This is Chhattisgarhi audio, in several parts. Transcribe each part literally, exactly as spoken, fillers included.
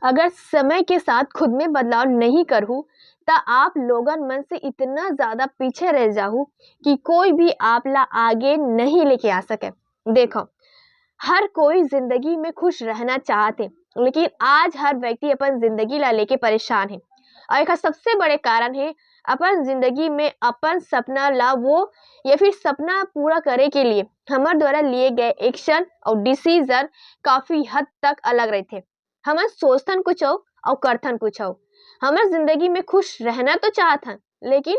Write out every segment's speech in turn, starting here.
अगर समय के साथ खुद में बदलाव नहीं करहू, त आप लोगन मन से इतना ज्यादा पीछे रह जाहू कि कोई भी आप ला आगे नहीं लेके आ सके। देखो, हर कोई जिंदगी में खुश रहना चाहत हे, लेकिन आज हर व्यक्ति अपन जिंदगी ला लेके परेशान हे। और एक सबसे बड़े कारण हे, अपन जिंदगी में अपन सपना ला वो या फिर सपना पूरा करे के लिए हमर द्वारा लिए गए एक्शन और डिसीजन काफी हद तक अलग रहते। हमन सोचथन कुछ अउ, अउ करथन कुछ अउ। हमर जिंदगी में खुश रहना तो चाहथन, लेकिन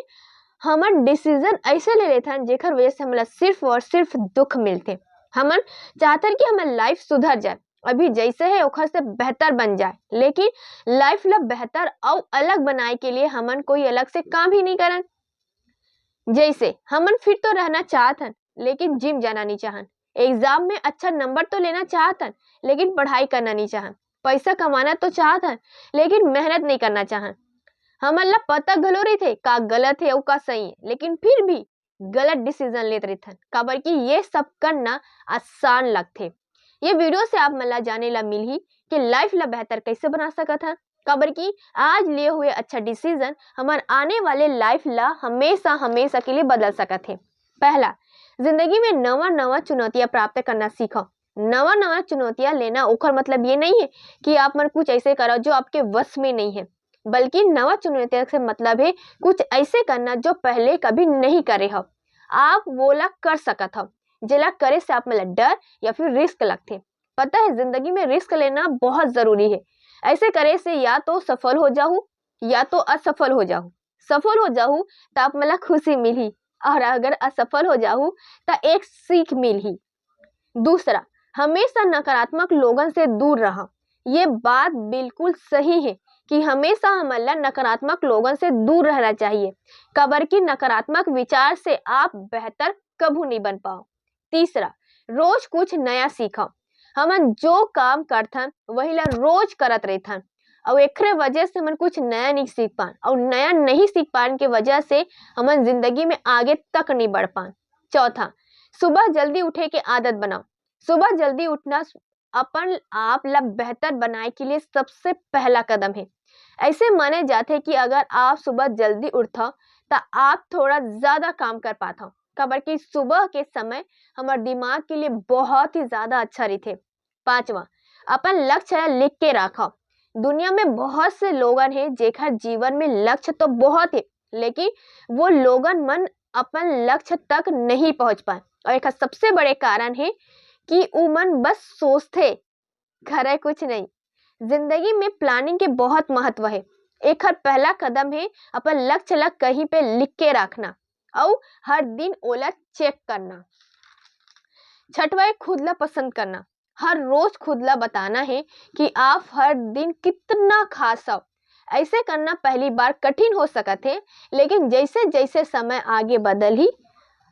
हमन डिसीजन ऐसे ले लेथन, जेकर वजह से हमला सिर्फ और सिर्फ दुख मिलथे। हमन चाहथन कि हमर लाइफ सुधर जाए, अभी जैसे है ओखर से बेहतर बन जाए, लेकिन लाइफ ला बेहतर अउ अलग बनाए के लिए हमन कोई अलग से काम ही नहीं करन। जैसे हमन फिट तो रहना चाहत हन, लेकिन जिम जाना नहीं चाहन। एग्जाम में अच्छा नंबर तो लेना चाहत हन, लेकिन पढ़ाई करना नहीं चाहन। पैसा कमाना तो चाहत हन, लेकिन मेहनत नहीं करना चाहन। हमन ला पता घलो रहिथे का गलत है अउ का सही है, लेकिन फिर भी गलत डिसीजन लेत रहिथन, काबर कि ये सब करना आसान लगथे। ये वीडियो से आप मन ला जाने ला मिलही कि लाइफ ला बेहतर कैसे बना सकत हन, काबर कि आज लिए हुए अच्छा डिसीजन हमर आने वाले लाइफ ला हमेशा हमेशा के लिए बदल सकत हे। पहला, जिंदगी में नवा नवा चुनौतियां प्राप्त करना सीखो। नवा नवा चुनौतियां लेना ओखर मतलब ये नहीं है कि आप मन कुछ ऐसे करो जो आपके वश में नहीं है, बल्कि नवा चुनौतियां से मतलब है कुछ ऐसे करना जो पहले कभी नहीं करे हो। आप वो ला कर सकत हो, जेला करे से आप मन ला डर या फिर रिस्क लगथे। पता है, जिंदगी में रिस्क लेना बहुत जरूरी है। ऐसे करे से या तो सफल हो जाहू या तो असफल हो जाहू। सफल हो जाहू त आप मन ला खुशी मिलही, और अगर असफल हो जाहू त एक सीख मिलही। दूसरा, हमेशा नकारात्मक लोगन से दूर रहा। ये बात बिल्कुल सही है कि हमेशा हमन ला नकारात्मक लोगन से दूर रहना चाहिए, काबर कि नकारात्मक विचार से आप बेहतर कभू नहीं बन पाओ। तीसरा, रोज कुछ नया सीखो। हमन जो काम करथन वही ला रोज करत रहिथन, अउ एकरे वजह से हमन कुछ नया नहीं सीख पान, अउ नया नहीं सीख पान के वजह से हमन जिंदगी में आगे तक नहीं बढ़ पान। चौथा, सुबह जल्दी उठे के आदत बनाओ। सुबह जल्दी उठना अपन आप ला बेहतर बनाए के लिए सबसे पहला कदम है। ऐसे माने जाथे कि अगर आप सुबह जल्दी उठथव त आप थोड़ा ज्यादा काम कर पाथव, काबर कि सुबह के समय हमर दिमाग के लिए बहुत ही ज्यादा अच्छा रहिथे। पांचवा, अपन लक्ष्य ला लिख के राखव। दुनिया में बहुत से लोगन हे जेकर जीवन में लक्ष्य तो बहुत हे, लेकिन वो लोगन मन अपन लक्ष्य तक नहीं पहुंच पाए, और एक सबसे बड़े कारण है कि उमन बस सोचथे, करे कुछ नहीं। जिंदगी में प्लानिंग के बहुत महत्व है। एकर पहला कदम है अपन लक्ष्य ला कहीं पे लिख के रखना, अउ हर दिन ओला चेक करना। छठवा है खुद ला पसंद करना। हर रोज खुद ला बताना है कि आप हर दिन कितना खास हो। ऐसे करना पहली बार कठिन हो सकत है, लेकिन जैसे जैसे समय आगे बदलही,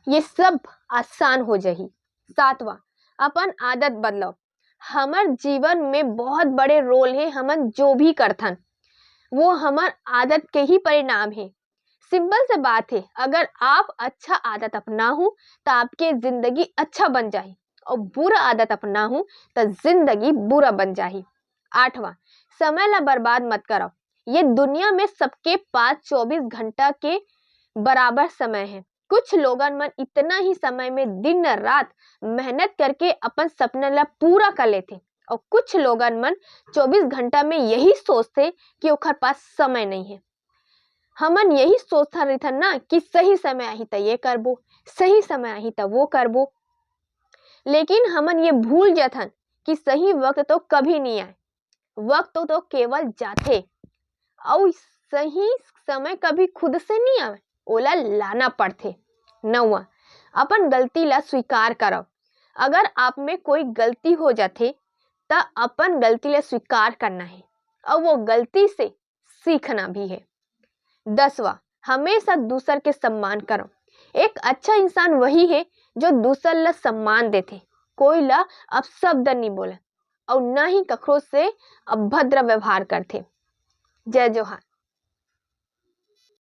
ये सब आसान हो जाही। सातवां, अपन आदत बदलाओ। हमर जीवन में बहुत बड़े रोल है हमन जो भी करथन, वो हमर आदत के ही परिणाम है। सिंपल से बात है, अगर आप अच्छा आदत अपनाहू त आपके जिंदगी अच्छा बन जाही, और बुरा आदत अपनाहू त जिंदगी बुरा बन जाही। आठवां, समय ला बर्बाद मत करो। ये दुनिया में सबके पास चौबीस घंटा के बराबर समय है। कुछ लोगन मन इतना ही समय में दिन रात मेहनत करके अपन सपना ला पूरा कर लेथे, और कुछ लोगन मन चौबीस घंटा में यही सोचथे कि ओखर पास समय नहीं है। हमन यही सोचथन रहिथन ना कि सही समय आही त ये करबो, सही समय आही त वो करबो, लेकिन हमन ये भूल जाथन कि सही वक्त तो कभी नहीं आए। वक्त तो केवल जाथे, अउ सही समय कभी खुद से नहीं आवे, ओला लाना पड़थे। नौवां, अपन गलती ला स्वीकार करव। अगर आप में कोई गलती हो जाथे, त अपन गलती ला स्वीकार करना है, अउ वो गलती से सीखना भी है। दसवां, हमेशा दूसर के सम्मान करो। एक अच्छा इंसान वही है जो दूसर ला सम्मान देथे, कोई ला अपशब्द नहीं बोले, और ना ही कखरो से अभद्र व्यवहार करथे। जय जोहार।